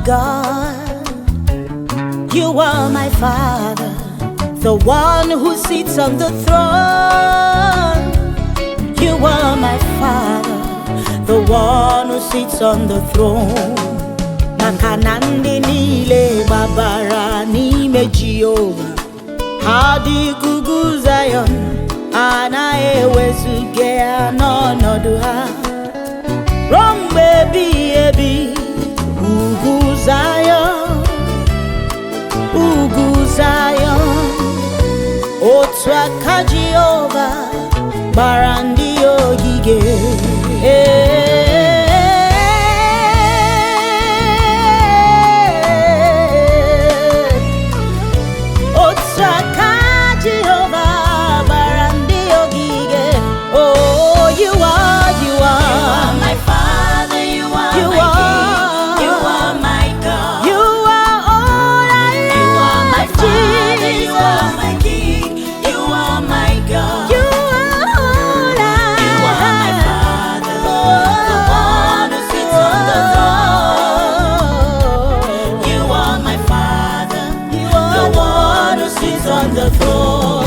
God. You are my Father, the one who sits on the throne. You are my Father, the one who sits on the throne. Maka na ndị niile gbabara n'ime Jehova, ha dị ka ugwu Zion, anaghị ewezuga ya n'ọnọdụ ha ruo mgbe ebighị ebi. Ugwu Zion, ugwu Zion, otu aka Jehova gbara ndị ya ogige. Ee, otu aka Jehova gbara ndị ya ogige. Oh, you are, you You are, are my Father, you are You my are. King, you are my God. You are all I You are my have, Father, you are Jesus. my King, you are my God. You are all I You are my have. Father, the one who sits on the throne. You are my Father, You the are one who sits on the throne.